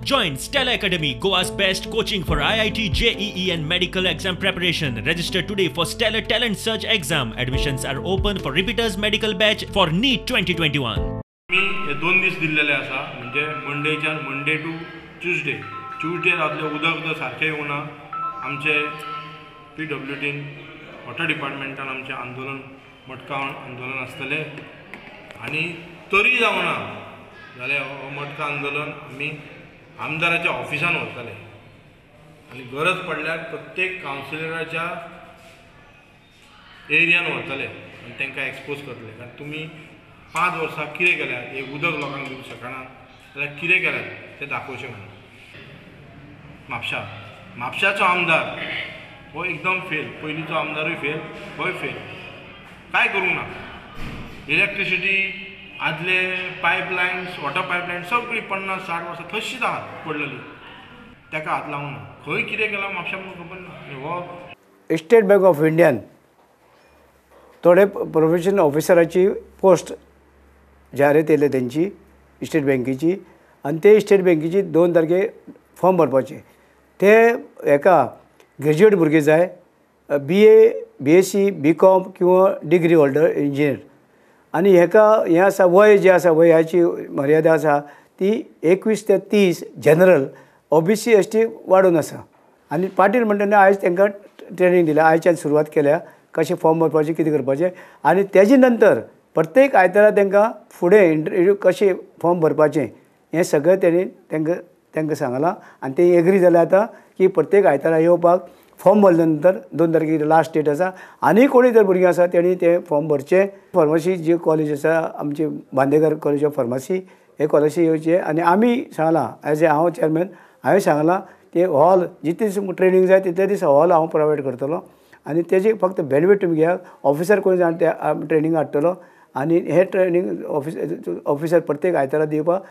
Join Stellar Academy, Goa's best coaching for IIT, JEE and medical exam preparation. Register today for Stellar Talent Search exam. Admissions are open for repeaters medical batch for NEET 2021. आमी हे 2 दीस दिल्लेले आसा, म्हणजे मंडेच्यान Monday two Tuesday. Tuesday रातले उदक जर सारकें येवना आमचे PWDन वॉटर डिपार्टमेंटान आमचें आंदोलन मटका आंदोलन आसतलें आनी तरी जावना जाल्यार हो मटका आंदोलन आमी आमदाराच्या ऑफिसान व्हरतले आनी गरज पडल्यार प्रत्येक कावन्सिलराच्या एरियान व्हरतले आनी तांकां एक्सपोज करतले. कारण तुमी 5 वर्सां कितें केल्यात, एक उदक लोकांक दिवंक शकना जाल्यार कितें केल्यात तें दाखोवचें म्हणून. म्हापशाचो आमदार हो एकदम फेल, पयलींचो आमदारूय फेल, होय फेल, कांय करूंक ना. इलेक्ट्रिसिटी आदले पायपलायन्स, वॉटर पायपलायन सगळी 50-60 वर्सां तशीच आहात पडलेली, ताका हात लावंक ना. खंय कितें केलां म्हापशा म्हणून खबर ना. हो स्टेट बँक ऑफ इंडियान थोडे प्रोफेशनल ऑफिसराची पोस्ट जाहीर केले तेंची स्टेट बँकेची, आनी ते स्टेट बँकेची 2 तारखे फॉर्म भरपाचे. ते हेका ग्रेज्युएट भुरगे जाय, BA, BSc, BCom किंवा डिग्री होल्डर इंजिनियर. आनी हेका हें आसा वय जें आसा वयाची मर्यादा आसा ती 21 ते 30 जनरल, OBC ST वाडून आसा. आनी पाटील म्हणटना आयज तांकां ट्रेनींग दिल्या, आयच्यान सुरवात केल्या कशें फॉर्म भरपाचें, कितें करपाचें. आनी तेजे नंतर प्रत्येक आयतारा तांकां फुडें इंटरव्यू कशें फॉर्म भरपाचें हें सगळें तेणी तांकां सांगलां. आनी ते एग्री जाले आतां की प्रत्येक आयतारा येवपाक फॉर्म भरले नंतर 2 तारखेर लास्ट डेट आसा. आनी कोणी जर भुरगीं आसा तेणी ते फॉर्म भरचे. फार्मासी जी कॉलेज आसा आमची बांदेकर कॉलेज ऑफ फार्मासी, हे कॉलेजी येवचे. आनी आमी सांगलां एज ए हांव चेअरमॅन, हांवें सांगलां ते हॉल जितले दीस ट्रेनींग जाय तितले दीस हॉल हांव प्रोवायड करतलो आनी तेजे फक्त बेनिफीट तुमी घेयात. ऑफिसर कोण जाण ते ट्रेनींग हाडटलो आनी हे ट्रेनींग ऑफिसर प्रत्येक आयतारा दिवपाक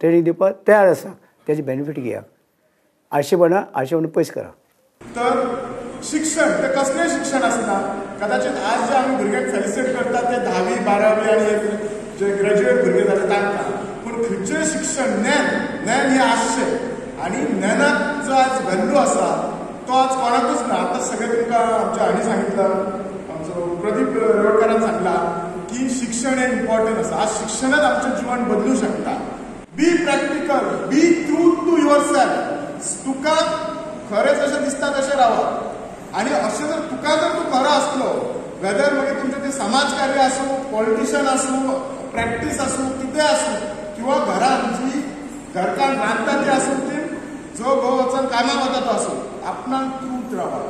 ट्रेनींग दिवपाक तयार आसा, तेजे बेनिफीट घेयात. आळशेपणां पयस करा. तर शिक्षण ते कसलें शिक्षण आसना, कदाचित आज जे आमी भुरग्यांक फेलिसिटेट करतात ते 10वी 12वी आनी जे ग्रॅज्युएट भुरगे जाले तांकां, पूण खंयचें शिक्षण ज्ञान, ज्ञान हें आसचें आनी ज्ञानाक जो आज व्हॅल्यू आसा तो आज कोणाकूच ना. आतां सगळें तुमकां आमच्या हांणी सांगितलं, आमचो प्रदीप रेवडकारान सांगला की शिक्षण हें इम्पॉर्टंट आसा. आज शिक्षणांत आमचें जिवन बदलूं शकता. Be practical, be true to yourself. तुका खरें जशें दिसता तशें रावप आनी अशें जर तुका जर तूं खरो आसलो वेदर मागीर तुमचें तें समाज कार्य आसूं, पॉलिटिशन आसूं, प्रॅक्टीस आसूं, कितें आसूं, किंवा घरान जी घरकान्न रांदता ती आसूं, ती जो घोव वचून कामाक वता तो आसूं, आपणाक ट्रूथ रावप.